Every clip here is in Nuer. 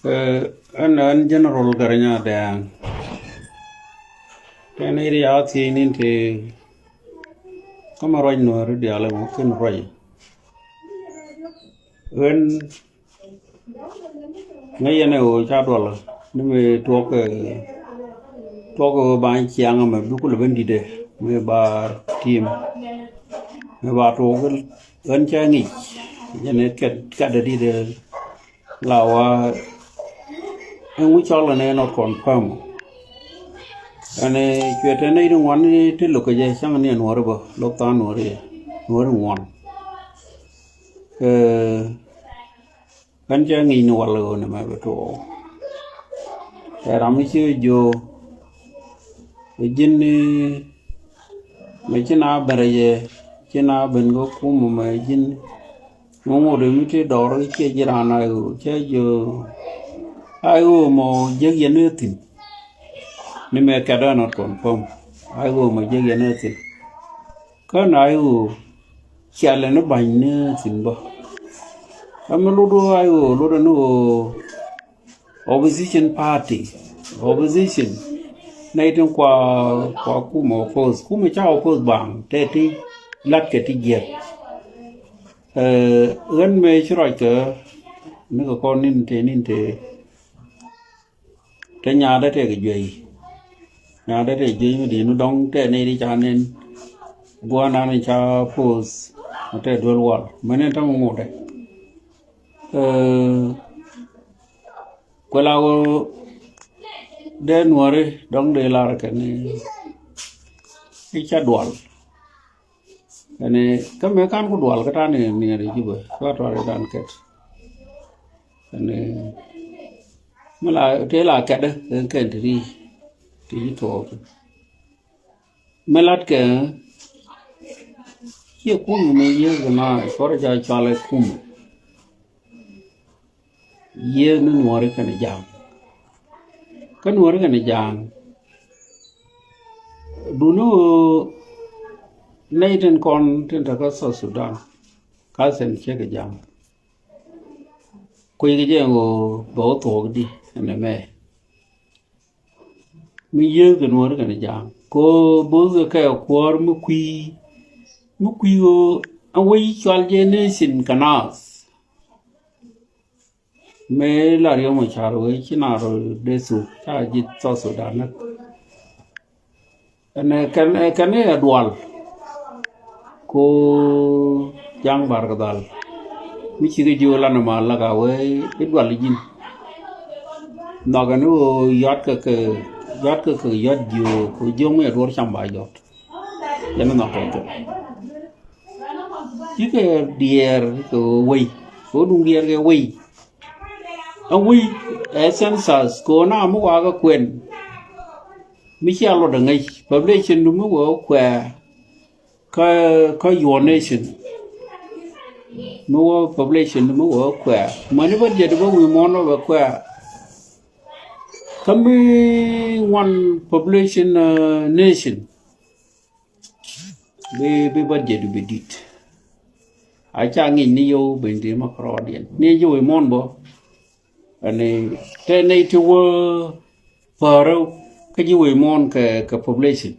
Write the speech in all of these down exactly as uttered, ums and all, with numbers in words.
Ɛn ɛn General Garaŋ Adɛŋ. Tɛn iri a thiec ni̱n ti kä mɛ ruac Nuääri diaal ɛmɔ ken ruac. Ɣän ŋäc yɛn ɛ ɣöö ca duɔl ni mëë tuɔk, tuɔk ɣöö ba ciaŋ ɛmɛ bi kulɛ ben di̱t ɛ mëë ba tim mëë ba tuɔk ɣän cä ŋic. Yɛn ɛ kɛt, kɛt ɛ di̱t ɛ la wa ɛn wi̱c cɔl ɛn ɛ not confirm. Ɛn ɛ cuɛ tɛn nɛy ti ŋuan ti lo̱k kɛ jɛ cäŋ ni ɛ Nuääri bä lo̱k tha̱a̱ŋ Nuääri ɛ Nuääri ŋuan. Ɛ Ɣän cä ŋi̱i̱c ni wal ɣöö nɛmɛ bɛ tuɔɔk. Ɛ ram mi ci jiö ɛ ji̱n ni mɛ ci na ben rɛy ɛ ci na ben kä kumɛ mɛ ji̱n. Ŋuŋ wut mi ti dɔɔr ciɛ ji̱ raan a ɣöö cä jiö a ɣöö mɔ jiäk yɛn ni thi̱n. Ni mɛ kɛt ɛ not confirm a ɣöö mɔ jiäk yɛn ni thi̱n. Kä na i̱ ɣöö cialɛ ni ba̱ny ni thi̱n bä. Kä mi lot ɣöö a i̱ ɣöö lot ni ɣöö opposition party, opposition nɛy tin kua, kua kumɛ oppose, kumɛ ca oppose baŋ tɛ ti latkɛ ti jiɛk. Ɛ ɣän mëë ci ruac kɛ ni kɛ kɔn ni̱n tëë ni̱n tëë. Te nyaatdä tëë kɛ juey. Nyaatdä tëë juey mi di̱i̱t ni dɔ̱ŋ tëë nɛy ti ca nɛn. Gua̱a̱r nan ca poth mi tëë duel wal mi nɛn tämɛ ŋotdɛ. Ɛ kuɛ la ɣöö dee Nuääri dɔ̱ŋ dee lar kɛn i̱ ca dual. Ɛn kä mëë kan ku dual kä ta̱a̱ ni niɛɛr i̱ Jubɛ kä tuar i̱ dan kɛt. Ɛn mi la tëë la kɛt ɛn kɛn ti ri ti ci tuɔɔk. Mi lat kɛ ciɛ kumɛ mi yiëë kɛ na kɔr ca cual ɛ kumɛ. Yiëë ni Nuääri kɛnɛ ja̱a̱ŋ. Kä Nuääri kɛnɛ ja̱a̱ŋ. Duni ɣöö nɛy tin kɔn tin te kä South Sudan ka thi̱n ciek kɛ ja̱a̱ŋ. Kui̱ kɛ jɛ ɣöö bɛ wä thuɔɔk di ɛn ɛmɛ. Mi yiëëth kɛ Nuääri kɛnɛ ja̱a̱ŋ kɛ ɣöö bo̱o̱th kɛ kɛ kuäär mi kui̱, mi kui̱ ɣöö ɛn wec cual jɛ nation kɛ naath. Mëë la riɔm ɛ car wee ci na rɔ dee thuk ca ji̱ South Sudan näk. Ɛn ɛ kɛn ɛ kɛn ɛ dual. Ko ja̱ŋ bar kɛ dhal mi cikɛ jiö lan ɛ ma lak a wee i̱ dual ji̱n. Nhɔkɛ ni ɣöö yɔatkɛ kɛ yɔatkɛ kɛ yɔat jiö ko jiöŋ mi ɛ duɔr cam ba jɔt. Jɛn ni nhɔkɛ kɛ cikɛ diɛɛr kɛ wei kɛ wä duŋ diɛɛr kɛ wei. Ɛ wi̱i̱ ɛ census kɛ ɣöö na mi wakä kuɛn mi cia luɔt ɛ ŋäc population du mi wee kuɛ kä kä your nation. Mi wä population du mi wee kuɛ mäni bä diɛt bä wi̱i̱ muɔ̱ɔ̱n bä bɛ kuɛ. Kä mi ŋuan population nation. Bi bi bä diɛt bi di̱t. A ca ŋi̱c ni yio̱w ben ti ma kɔrɔɔdiɛn ni ji̱ wec muɔ̱ɔ̱n bä. Ɛn te nɛy ti wä päärä kä ji̱ wec muɔ̱ɔ̱n kɛ kɛ population.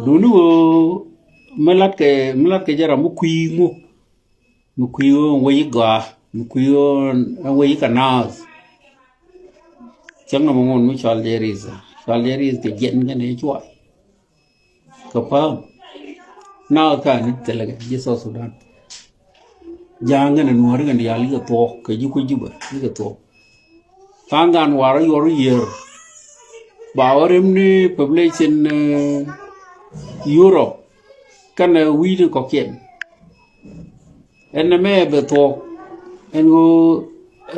Duni ɣöö mi lat kɛ mi lat kɛ jɛ ram mi kui̱ ŋu. Mi kui̱ ɣöö ɛn wec i̱ gɔaa mi kui̱ ɣöö ɛn wec i̱ kɛ naath. Cäŋ nɔmɔ ŋun mi cɔal jɛ ri̱th cɔal jɛ ri̱th kɛ jiɛn kɛn i̱ cuay. Kɛ päm naath kani thilɛ kɛ ji̱ South Sudan. Ja̱a̱ŋ kɛn ɛ Nuääri kɛn diaal i̱ kɛ thuɔɔk kɛ ji̱ kui̱ Jubɛ i̱ kɛ thuɔɔk. Tha̱a̱ŋ gan warä yuɔr yiër ba wä rem ni population Europe. Kɛnɛ wi̱i̱ni kɔ̱kiɛn ɛn nɛmɛ bɛ thuɔ̱k. Ɛn ɣöö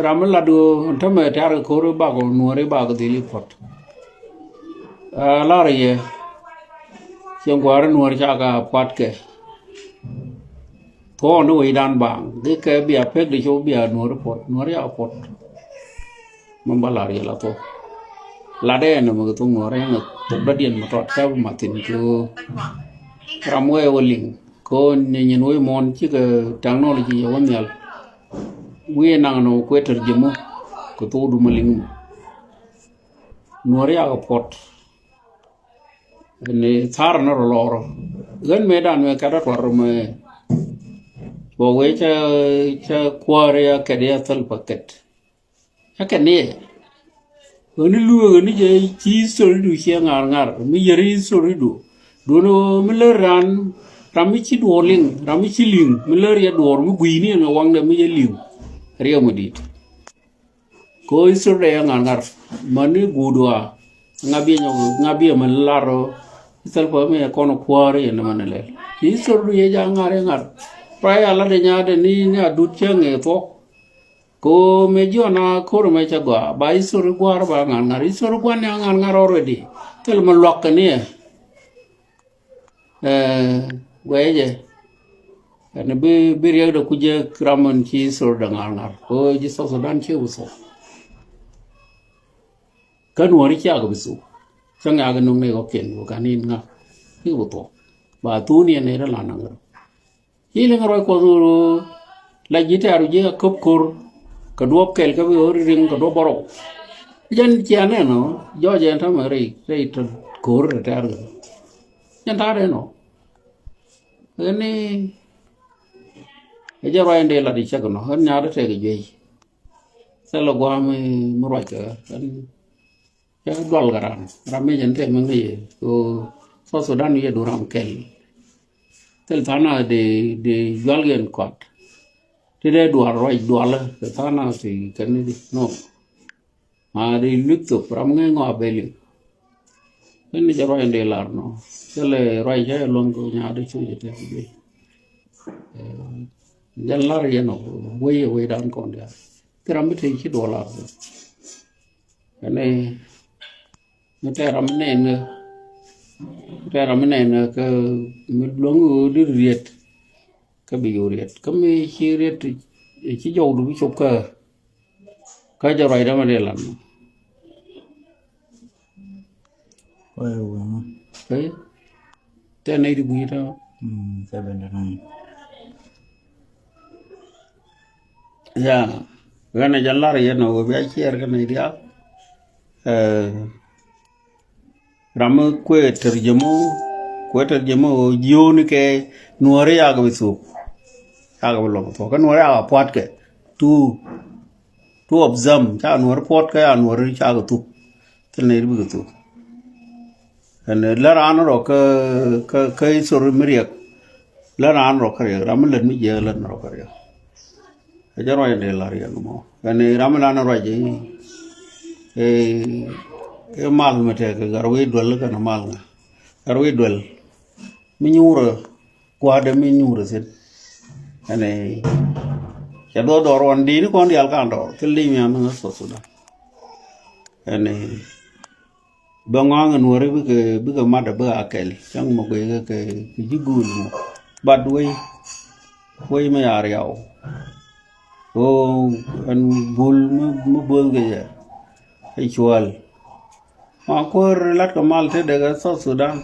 ram mi lat ɣöö ɛn tämɛ tɛ̈r kɛ ko̱r i̱ bak ɣöö Nuääri bak dhil i̱ puɔ̱t. Aa, lar yɛ ciɛ gua̱a̱r i̱ Nuäär cakɛ pua̱tkɛ. Thuɔ̱ɔ̱n ni wecdan baaŋ dikɛ bia pek di cop bia Nuääri puɔ̱t Nuääri ca puɔ̱t. Mɛ ba lar yɛ la thuɔ̱k lat ɛn ɛmɛ kɛ thok Nuääri ɛn ɛ thok dɔ̱diɛn mɛ tɔt cä bi mathin kɛ ɣöö ram wee wä liŋ. Kɛ ɣöö ni nyin wec muɔ̱ɔ̱n cikɛ technology yɛ wä nhial. Wi̱i̱ naŋ nɔ kuɛ tɛr jɛ mɔ kɛ thok du mɔ liŋ mɔ. Nuɔ̱ɔ̱ri akɛ puɔt. Ni thar ni rɔ lɔrɔ. Ɣän mëë dan mëë kɛt a tuar mɛ. Bɛ wee cɛ, cɛ kuäär ya kɛt ya thäl pa kɛt. Cä kɛn ni yɛ ɣän ni lueek ɣän ni jɛ ci history du ciɛ ŋa̱r ŋa̱r mi yɛr history du. Duɔ̱n mi lär ran, ram mi ci duɔɔr liŋ, ram mi ci liŋ mi lär yɛ duɔɔr mi gui̱ni ɛn ɛ waŋdɛ mi yɛ liŋ. Riɛm mi di̱i̱t. Ko history dɛ yɛ ŋa̱r ŋa̱r mani guut wa. Ŋa biɛ nyɔk ŋa biɛ mɛ lar ɔ. Thil pa mi yɛ kɔn kuäär yɛ ni mɛ ni lɛl history du yɛ ja ŋa̱r yɛ ŋa̱r. Ruac a lat dɛ nyaat dɛ ni ni a dut cä ŋee thuɔk. Ko mëë jiɔn a ko̱r mɛ cɛ gɔaa ba history gua̱a̱r ba ŋa̱r ŋa̱r history gua̱n ni a ŋa̱r ŋa̱r already. Thil mɛ luak kɛ ni ɛ. Wee jɛ ɛn bi bi riɛk dɛ kucɛ ram mɛn ci history dɛ ŋa̱r ŋa̱r ko ji̱ South Sudan ci bi thok. Kä nuɔ̱ɔ̱ri ciak bi thok. Cä ŋak in nuŋ ni kɔkiɛn wä kan in ŋa ci bi thok. Ba thuni ɛn ni rɛ la naŋ rɛ. Ci liŋ ruac Kuɔth ɣöö la ji̱ tɛ̈ru ji̱ a käp ko̱r kɛ duɔ̱ɔ̱p kɛl kä bi ɣöö ri riŋ kɛ duɔ̱ɔ̱p bärɔw. Jɛn cia nɛn ɔ jɔɔc ɛn ta̱mɛ rɛy rɛy ko̱r tɛ̈r kɛ. Jɛn ta̱a̱ rɛn ɔ ɣän ni ɛ jɛ ruac ɛn dee lat i̱ cäk nɔ ɣän nyaat tɛk i̱ juey. Thilɛ gua̱a̱ mi ruac kɛ ɣän. Cä dual kɛ ram ram mi jɛn tɛm mi ŋäc yɛ ko South Sudan yɛ du ram kɛl. Thil tha̱a̱ŋ nath dee dee jual yɛn kɔt. Ti dee dual ruac dual kɛ tha̱a̱ŋ nath ti kɛn ni di no. Ma di luth thop ram ŋäc ŋɔak bɛ liŋ. Ken ni jɛ ruac in dee lar nɔ thilɛ ruac cä yɛ luɔ̱ŋ kɛ nyaat di cu jɛ tɛm bi. Jɛn lar yɛn ɔ wei ɛ wei dan kɔn diaal. Ki ram bi tëë ci duɔl lar. Kɛnɛ mi tɛɛr ram mi nɛn kä mi tɛɛr ram mi nɛn kä mi luäŋ ɣöö di riet. Kä bi yo̱o̱ riet kä mi ci riet ci jɔwdu bi cop kä kä jɛ ruacdä mi dee lat. Kɔc wee ŋu? Tɛ nɛy ti gui̱i̱ tɔ. Seventy nine. Ya ɣän a jɛ lar yɛn ɔ wee bia ciɛɛr kä nɛy diaal. Ram mi kuɛ tɛr jɛ mɔ kuɛ tɛr jɛ mɔ ɣöö jiöönikɛ nuɔ̱ɔ̱ri yakɛ bi thuk. Yakɛ bi lɔk thuɔ̱k kä nuɔ̱ɔ̱ri yakɛ pua̱tkɛ. Two two of them ca nuɔ̱ɔ̱ri puɔ̱tkɛ ya nuɔ̱ɔ̱ri cakɛ thuk. Thil nɛy ti bikɛ thuk. Ɛn lä raan rɔ kä kä kä history mi riɛk. Lä raan rɔ kä riɛk ram mi lät mi jiɛk lät rɔ kä riɛk. Ɛ jɛ ruac in dee la̱r yɛn mɔ ɛn ram mi lan ruac i̱ ɛ mal mi tɛk kɛ gat wi̱i̱ duel kɛn mal ŋa gat wi̱i̱ duel. Mi nyuurä gua̱a̱dɛ mi nyuurä thi̱n. Ɛn cɛ duɔth dɔɔr wan di̱i̱ni kɔn diaal kan dɔɔr thil di̱i̱ mian ni ŋäth South Sudan. Ɛn bɛ ŋɔaŋ in wä ri bikɛ bikɛ mat a bikɛ a kɛl cäŋ mɛ guiy kɛ kɛ ji̱ guul mɔ. Bat wei wei mi a riaw. Ɣöö ɛn bul mi bo̱o̱th kɛ jɛ ɛ cuäl. Ma kuäär lat kɛ mal te dee kɛ South Sudan.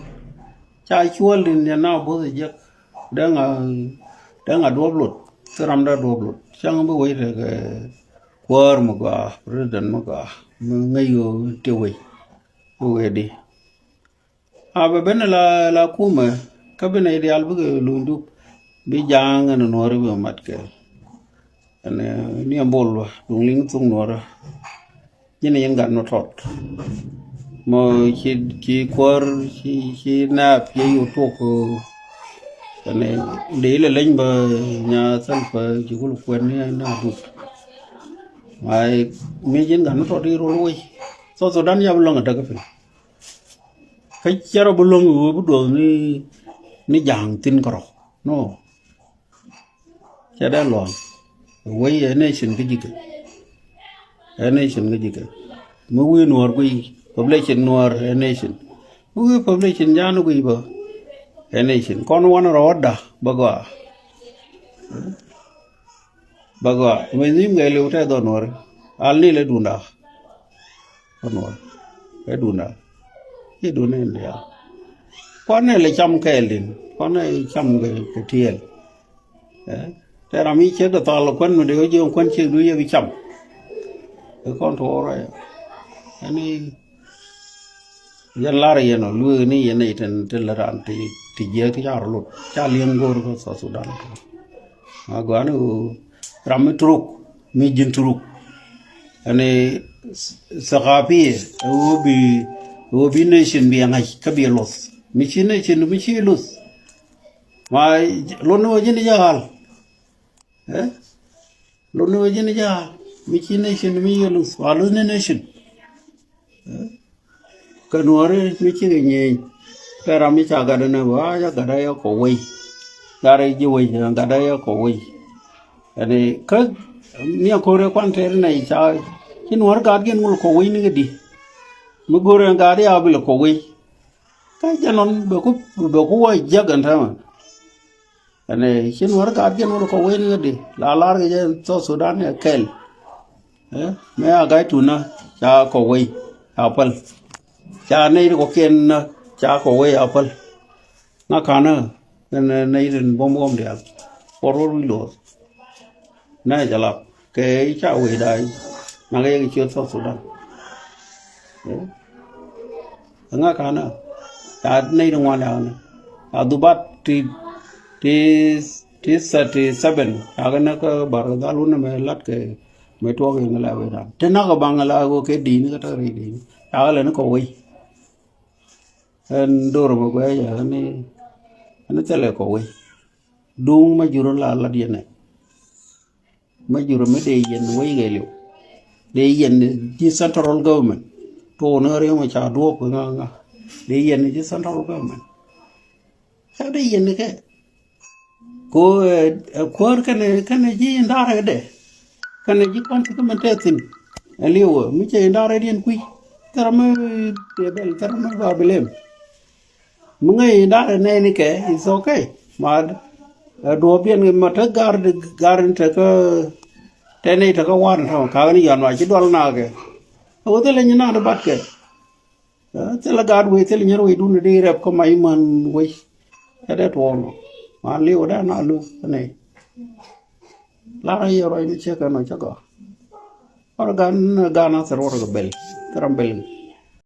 Ca cuäl din jɛ na bo̱o̱th jek. Dee ŋa dee ŋa duɔ̱p lot. Thil ram dee duɔ̱p lot cäŋ bi wei te kɛ kuäär mi gɔaa president mi gɔaa mi ŋäc ɣöö te wei. Bi wei di a bɛ ben la la kumɛ kä bi nɛy diaal bikɛ luny dup. Bi ja̱a̱ŋ ɛn nuɔ̱ɔ̱ri bi mat kɛ ɛn ni ɛmbol wa duŋ liŋ thuk nuɔ̱ɔ̱rä. Ji̱n ɛ yɛn gat nɔ tɔt mɔ ci ci kuäär ci ci nɛɛp ci yo̱ tuɔk. Ɛn dee ilɛ leny bä nya thäl pä ci kul kuɛn ni na dut. Ma mi ji̱n gat nɔ tɔt i̱ rol wec South Sudan yap lɔŋ ɛ däk piny. Kä cɛ rɔ bi luäŋ ɣöö bi duɔth ni ni ja̱a̱ŋ thi̱n kärɔ̱. No. Cɛ dee lua̱ŋ. Wec ɛ nation kä ji̱ kɛ. Ɛ nation kä ji̱ kɛ. Mi wi̱i̱ nuɔ̱ɔ̱r guiy population nuɔ̱ɔ̱r ɛ nation. Mi wi̱i̱ population ja̱a̱n guiy bä ɛ nation. Kɔn wanɛ rɔ wäda bä gɔaa. Bä gɔaa mi nhim kɛ liw tɛ dhɔ nuɔ̱ɔ̱ri. Al ni lɛ dunda. Kä nuɔr ɛ dunda i̱ duni in diaal. Kuanɛ lɛ cam kɛɛl din kuanɛ cam kɛ tiɛɛl. Tɛ ram i̱ ciek dee thal kuän mi dee wä jiök kuän ciek du yɛ bi cam. Ɛ kɔn tuɔɔr ɛ. Ɛn i̱ yɛn lar yɛn ɔ lueek ni yɛn i̱ tin tin lät ran ti ti jiɛk ti ca rɔ lot ca liɛŋ go̱o̱r kä South Sudan. Ma gɔaa ni ɣöö ram mi turuk mi ji̱n turuk. Ɛn i̱ thakapi ɛ ɣöö bi ɛ ɣöö bi nation bi ɛ ŋa̱c kä bi ɛ luth mi ci nation mi ci luth. Ma lon ni wä ji̱n i̱ jɛ ɣal. Ɛ lon ni wä ji̱n i̱ jɛ ɣal mi ci nation mi yɛ luth wa luth ni nation. Kä nuɔri mi cikɛ nyieny. Tɛ ram mi ca gat ɛnɛ ba ca gat ɛ yɛ kɔ wei. Gat ɛ ji̱ wei gat ɛ yɛ kɔ wei. Ɛn i̱ kä mi a ko̱r ɛ kuan tɛr nɛ ca ci nuɔri gat gɛn wul kɔ wei ni kɛ di. Mi go̱r ɛn gat i̱ a bil kɔ wei. Kä jɛ nɔn bɛ ku bɛ ku wä jiäk ɛn täämɛ. Ɛn ci nuɔr gat jɛn wä kɔ wei ni kä di la lar kɛ jɛ South Sudan ɛ kɛl. Ɛ mɛ a ga̱c tun na ca kɔ wei a päl. Ca nɛy ti kɔkiɛn na ca kɔ wei a päl. Ŋa ka̱n ɛ nɛy tin buɔ̱m buɔ̱m diaal. Kuɔr wä wi̱i̱ luɔth. Nɛ jɛ lap kɛ i̱ ca wecda i̱ nakä yɛ kɛ ciöt South Sudan. Ɛ ŋa ka̱n ɛ ca nɛy ti ŋuan ya̱a̱ ni ca dhubat ti ti ti thirty seven ca kɛ näk kä bar kɛ dhal wun ɛmɛ lat kɛ mɛ tuɔɔk yɛ ŋɛ la wecdan ti nakä baŋ ɛ la ɣöö kɛ di̱i̱ni kä täk rɛy di̱i̱ni ca kɛ lɛ ni kɔ wec. Ɛn do̱r ɛmɛ guɛ yɛ ɛn ni ɛn ni thilɛ kɔ wec. Duŋ ma jurä la lat yɛn ɛ. Ma jurä mi dee yɛn wec kɛ liw. Dee yɛn ji̱ central government. Tuun ɣä riɛm ca duɔ̱ɔ̱p kɛ ŋa̱ ŋa̱ dee yɛn ji̱ central government. Ca dee yɛn kɛ ko ɛ kuäär kɛnɛ kɛnɛ ji̱ indarɛ dɛ. Kɛnɛ ji̱ kɔn ti kɛ mɛn tɛ thin. Ɛ liw ɛ mi cɛ indarɛ diɛn kui̱ thɛrɛ mi dee bɛl thɛrɛ mi ba bilem. Mi ŋäc indarɛ nɛɛni kɛ is okay. Ma ɛ duɔ̱ɔ̱p diɛn ma te gar gar in te kä tɛn i̱ te kä wan tɔ̱ ka̱k ni yɔn wa ci dual naakɛ. Ɛ wä thilɛ nyi naat bat kɛ. Thilɛ gaat wec thilɛ nyɛr wec dun di rɛp kä mac män wec. Cɛ dee tuɔɔk nɔ ma liw dee na luk kä nɛy. Lar a yɛ ruac ni ciek kɛ nɔ cä gɔaa. Ɔr gan gan a thɛr wä rɔ kɛ bɛl thɛr a bɛl.